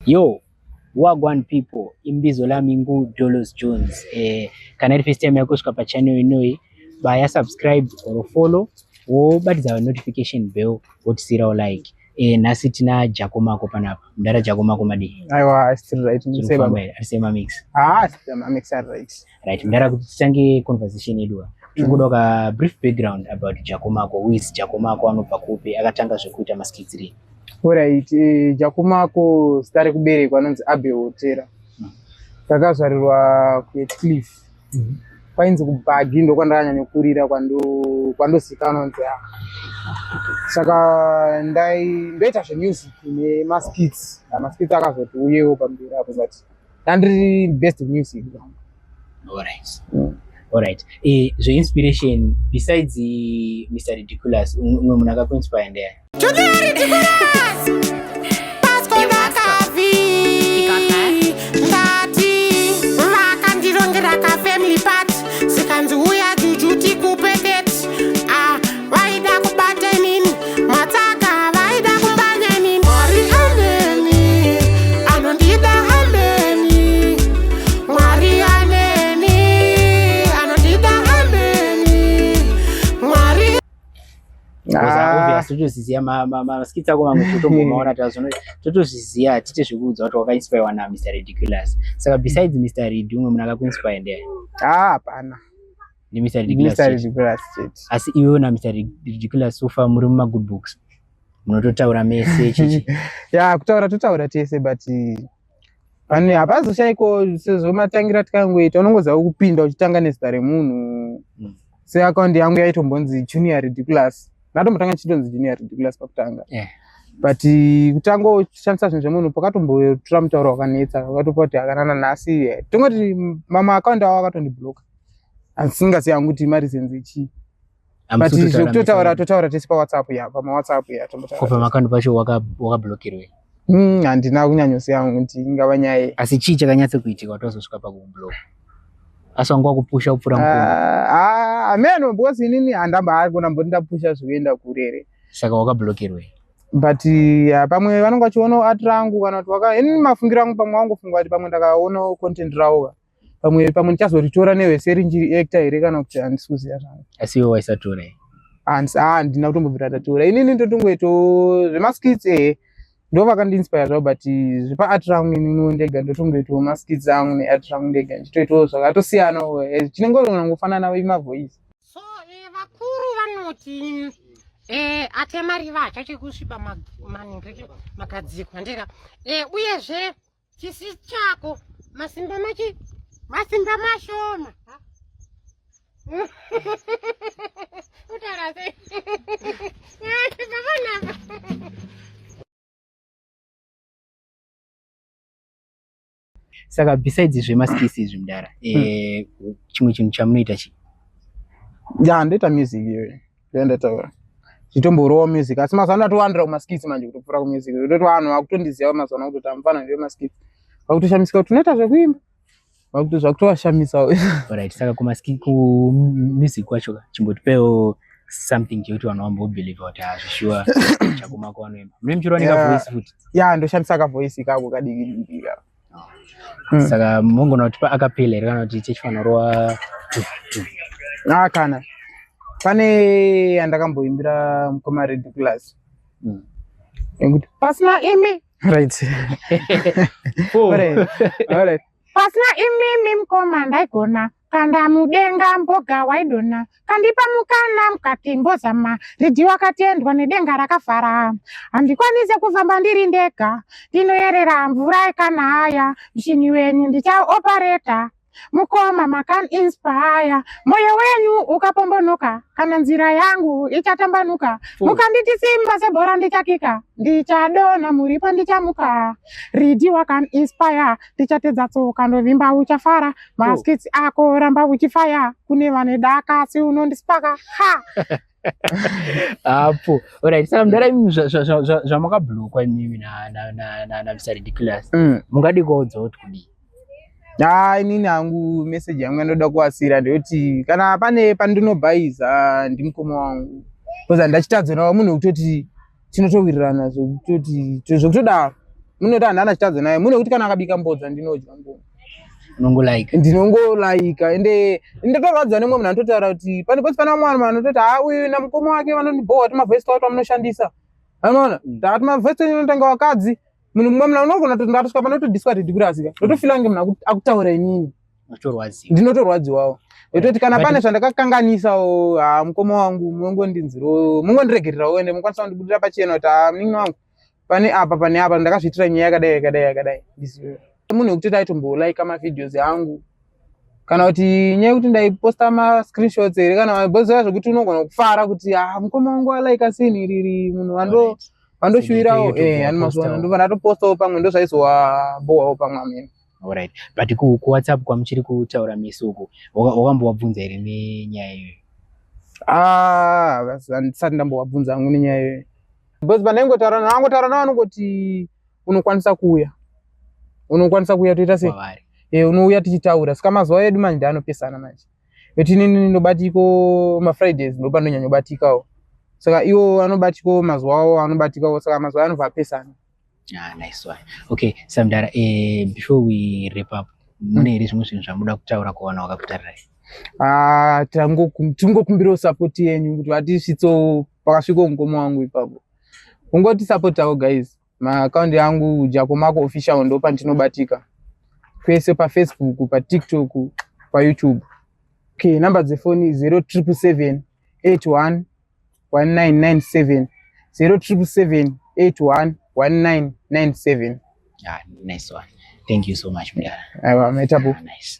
Yo, wagwan people, imbizo lami ngu Dolos Jones. Eh, kana iri first time yako kusvika pa channel inoyi, baya subscribe or follow, wobatidza notification bell, wotisirawo like. Eh, nhasi tina Jakomako panapa. Mdara Jakomako madii? Aiwa, still right. Ndiri kufamba here? Ari sei mamix? Ah, mamix ari right. Right, mdara kuti titange conversation yedu. Tingoda ka brief background about Jakomako. Who is Jakomako? Anobva kupi? Akatanga zvekuita maskits rini? Alright, eh, Jakomako zita rekuberekwa anonzi Abel Hotera. Takazvarirwa kuHeathcliff. Kwainzi kuBhagi ndokwandakanyanya kwando kwandozikanwa kunzi ah. Saka ndai ndoita zvemusic nemaskits. Maskits akazoti uyewo pamberi apo but ndandiri best music. Alright. Alright. Eh, zve-inspiration besides eh, Mr. Ridiculous, umwe munhu akakuinspire ndeyani? Junior Ridiculous! Pasco Vakavi! Ndati vakandirongera ka family party zikanzi uya juju tikupe date. Ah, vaida kubata inini matsaga vaida kumbanya inini. Mwari aneni anondida ameni. Mwari aneni anondida ameni. Mwari Ah. Obvious totozviziva maskits ako mamwe totombomaona tazvono totozviziva hatite zvekuudza kuti wakainspirwa na Mr Ridiculous. Saka besides Mr Rid umwe munhu akakuinspire ndiani? Ah, hapana. Ndi Mr Ridiculous. Mr Ridiculous chete. Asi iwewe na Mr Ridiculous so far muri muma good books. Munototaura mese chichi. Ya, kutaura totaura tese but pane hapazoshaiko sezvo matangira tikangoita unongoziva kupinda uchitanga nezita remunhu seakaunti yangu yaitombonzi Junior Ridiculous. Ndatombotanga chitonzi Junior Ridiculous pakutanga. But kutanga uchishandisa zvinhu zvemunhu pakatombotura mutauro wakanetsa wakatopa kuti akanana nhasi tongoti mamwe akaunti avo akatondibloka asingazivi hangu kuti mareasons echii but zvekutotaura totaura tese pawhatsapp ya pamawhatsapp ya tombotaura. Ko pamakaunti pacho wakablokirwei? Handina kunyanyoziva hangu kuti ingava nyaya yei. Asi chii chakanyatsa kuitika kuti wazosvika pakubloka? Asi wanga wakupusha kupfuura mukuru? Ah, ameno because inini handamba mboti ndapusha zvekuenda kure here. Saka wakablokirwei? But pamwe vanonge vachionawo art rangu kana kuti waka inini mafungiro angu pamwe wangofunga kuti pamwe ndakaonawo content ravo pamwe pamwe ndichazoritora nehweseri ndiri actor here kana kuti handisi kuziva zvangu. Asi iwe waisatora here? Handina kutombobvira ndatora. Inini ndotongoitawo zvemaskits ehe ndo vakandiinspire zvavo but zvepaart rangu ininiwo ndega ndotongoitawo maskits angu neart rangu ndega ndichitoitawo zvakatosiyanawo chinenge kungofanana imavoice. So vakuru vanoti atema riva hachachekusviba magadziko handika uyezve chisi chako masimba machi masimba mashoma utaura sei pavanapa. Saka besides zvemaskisi izvi mudara, chimwe chinhu chamunoita chii? Ya, ndoita music iyoyo ndandataura zvitomborowa music asi mazuva ano atowandira kumaskits manje kutopfuura kumusic kutoti vanhu vakutondiziva mazuva ano kutoti amufana ndiwe maskits vakutoshamisika kuti unoita zvekuimba zvakutovashamisa. Alright, saka kumusic kwacho ka chimbotipewo something chekuti vanhu vambobelieve kuti hazvishuwa Chakomako vanoimba. Mune muchirwa nekavoice futi? Ya, ndoshandisa kavoice kako kadiki diki kako. Saka mungona kutipa acapella here kana kuti tichifanirwa tu tu? Ah, kana pane yandakamboimbira mukoma Ridiculous yekuti pasina imi right. Alright. Alright. Pasina imimi mukoma ndaigona kanda mudenga mboga waidona kandipa mukana mukati mbozama Ridhi wakatendwa nedenga rakafara handikwanise kufamba ndiri ndega ndinoyerera mvura ikanaya mushini wenyu ndichaopareta mukoma makan inspire moyo wenyu ukapombonoka kana nzira yangu ichatambanuka mukanditi simba sebhora ndichakika ndichadona muripo ndichamuka Ridhi wakan inspire ndichatedza tsoka ndovimba uchafara maskits ako ramba uchifaya kune vane daka asi unondispaka ha. Apo. Alright, saka mudara imi zvamakablokwa imimi na Mr Ridiculous. Mungadi kuvaudza kuti kudii? Ah, inini hangu message yangu yandoda kuwasira ndeyoti kana pane pandinobhaiza ndimukoma wangu because handachitadzonawo munhu wekutoti tinotowirirana zvekutoti zvekutodaro. Munhu wekuti handana chitadzo naye, munhu wekuti kana akabika mbodza ndinodya mbodza. Unongolaika. Ndinongolaika, ende ndotorwadziwa nemumwe munhu anototaura kuti pane pose pane vamwe vanhu vanototi ha, uyu namukoma wake vanondibhowa kuti mavhesi twavo twamunoshandisa. Anoona tati mavhesi enyu anotanga vakadzi. Munhu mumwe munhu unogona kuti ndatosvika panotodiswa Ridiculous ka, ndotofila kunge munhu akutaura inini. Unotorwadziwa. Ndinotorwadziwawo. Ndototi kana pane zvandakakanganisawo, ha, mukoma wangu, munongondinziro, mungondiregererawo, ende mukwanisa kundibudira pachena kuti ha, munin'ina wangu, pane apa, pane apa ndakazviitira nyaya yakadai, yakadai, yakadai. Munhu wekuti aitombolaika mavideos angu, kana kuti nyaya yekuti ndaiposta mascreenshots here, kana boziva zvekuti unogona kufara kuti ah, mukoma wangu alaika sini iriri, munhu wandoshuwirawo. Ani mazuva ano ndobva ndatopostawo pamwe, ndozvaizowabowawo pamwe, amene. Alright. But ku WhatsApp kwamuchiri kutaura misi uku, wakambovabvunza here nenyaya iyoyo? Ah, handisati ndambovabvunza hangu nenyaya iyoyo, because pandaingotaura navo, angotaura navo anongoti unokwanisa kuuya, unokwanisa kuuya, toita sei? Kwavari. Unouya tichitaura. Saka mazuva edu manje ndaanopesana manje, kuti inini ndobatiko mafridays, ndopandonyanyobatikawo, saka iwo anobatiko mazuva awo anobatikawo, saka mazuva anobva apesana. Ah, nice one. Okay, Samdara, before we wrap up, mune here zvimwe zvinhu zvamuda kutaura kuvanhu vakakutarirai? Ah, tingokumbirawo support yenyu kuti vatisvitsewo pakasvikawo mukoma wangu ipapo. Kungotisapotawo guys. Maakaundi yangu Jakomako Official, ndo pandinobatika kwese, paFacebook, paTikTok, paYouTube. Okay, namba dzefoni 0777 81 1997, 0777 81 1997. Ah, nice one. Thank you so much, Mudara. Aiwa, maitapo. Ah, nice.